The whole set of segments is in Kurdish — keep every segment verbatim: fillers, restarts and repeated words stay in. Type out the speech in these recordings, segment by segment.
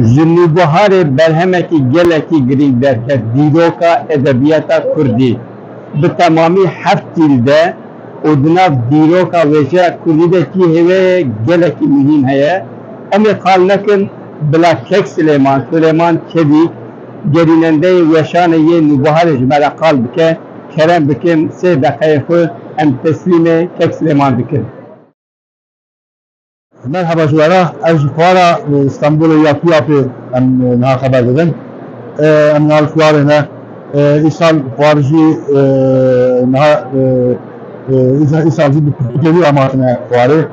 Ji Nûbiharê berhemekî gelekî girîng derket dîroka edebiyata kurdî. Bi temamî heft cîl de û di nav dîroka wêjeya kurdî de cihê wê gelekî muhîm heye. Em ê qal nekin bila Kek Silêman, Silêman Çebîk, gerînendeyê weşanê yê Nûbiharê ji me re qal bike. Kerem bikin, sê deqeyê xwe em teslîmê Kek Silêman dikin. Merheba ji we re, ez ji fuara, e, Stenbolê ya TUYAPê em, e, niha xeber didin. E, em niha li fuarê ne. E, îsal fuar jî, e, niha, e, e, îsa-, îsal jî bi pirtûkê wî em hatine fuarê.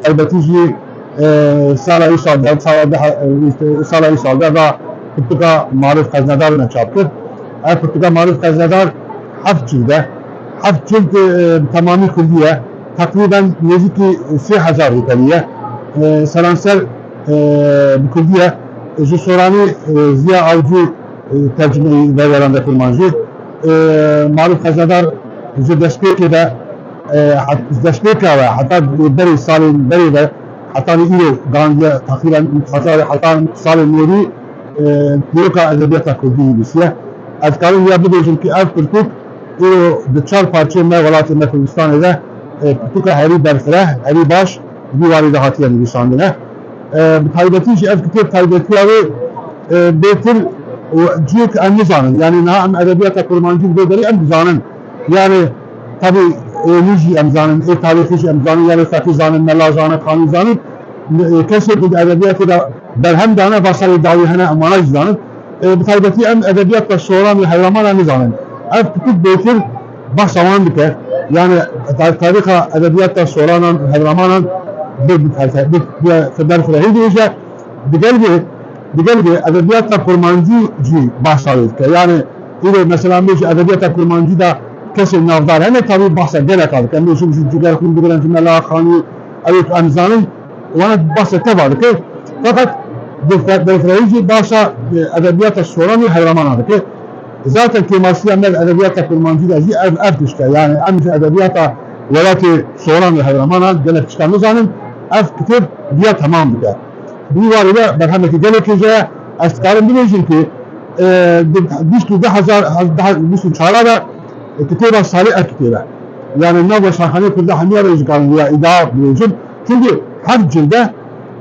Taybetî jî, e, sala îsal de, sala de, e, îşte, sala îsal de va pirtûka Marif Xeznedar me çap kir. Ev pirtûka Marif Xeznedar heft cîl de, heft cild, e, bi temamî kurdî ye. Teqrîben nêzîkî sê hezar rûpelî ye. E, seranser, e, bi kurdî ye. Ji Soranî, e, Ziya Avcî, e, tercumeyî ve werande kurmancî. E, Maruf Xeznedar ji destpêkê de, e, het-, ji destpêka ve heta berê salên berê ve heta vê îro gandiye teqrîben heta, heta salên nêrî, e, dîroka edebiyata kurdî nivîsiye. Ez karim ya bibêjim ki ev pirtûk îro di çar parçeyên me welatê me Kurdistanê de, e, pirtûka herî berfireh, herî baş, vî warî de hatiye nivîsandine. E, bi taybetî jî ev kitêb taybetiya wê, e, bêtir û cihê ku em nizanin. Yani niha em edebiyata kurmancî bi vê derê em dizanin. Yani tabi êlî jî em zanin, ê tarîxî jî em zanin, yani Feqî zanin, Mela zanin, Xanî zanin. E, kesê ku di edebiyatê de berhem dane, va serê dawî hene, em wana jî zanin. E, bi taybetî em edebiyata Soran û Hewremana nizanin. Ev pirtûk bêtir behsa wan dike. Yani ta-, tarîxa edebiyata Soranan û Hewremanan bi, bi, bi, bi, bi berfirehî dibêje. Digel vê, digel vê edebiyata kurmancî jî behsa wê dike. Yani îro mesela em bêjin edebiyata kurmancî de kesên navdar hene, tabî behsa geleka dike. Em bêjin ji Cigerxwîn bigirin, ji Mela Xanî, ew ê ku em zanin, wana behsa teva dike. Feqet bi fe-, berfirehî jî behsa, e, edebiyata Soran û Hewremana dike. Zaten kêmasîya me li edebiyata kurmancî de jî ev, ev tişt e. Yani em ji edebiyata welatê Soran û Hewremana gelek tiştan nizanin. Ev kitêb viya temam dike. Bi wî warî de berhemekî gelekî jê ye. Ez dikarim bibêjim ku, e, di bîst û du hezar, daha bîst û çar de, e, kitêba salê ev kitêb e. Yani nav weşanxaneyê Kurda hemiya re jî dikarin ya îdia bibêjin. Çünkü her cilde,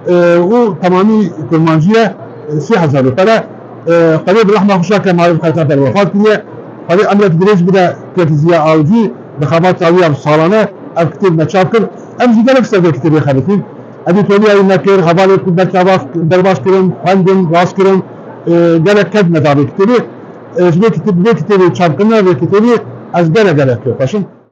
e, û temamî kurmancî ye, e, sê hezar rûpel e. E, Xwedê bi rehma xwe şa ke Marif Xeznedar wefat kiriye. Xwedê emrek dirêj bide Kek Ziya Avcî, bi xebata wî ya bi salane ev kitêb me çap kir. Em jî gelek ser vê kitêbê xebitîn. Edîtoriya wî me kir, hevalê ku berçava, derbas kirin, xwendin, rast kirin, e, gelek ked me da vê kitêbê. E, ji vê kitêb-, vê kitêbê çapkirina vê kitêbê ez gelek gelek pêxweş im.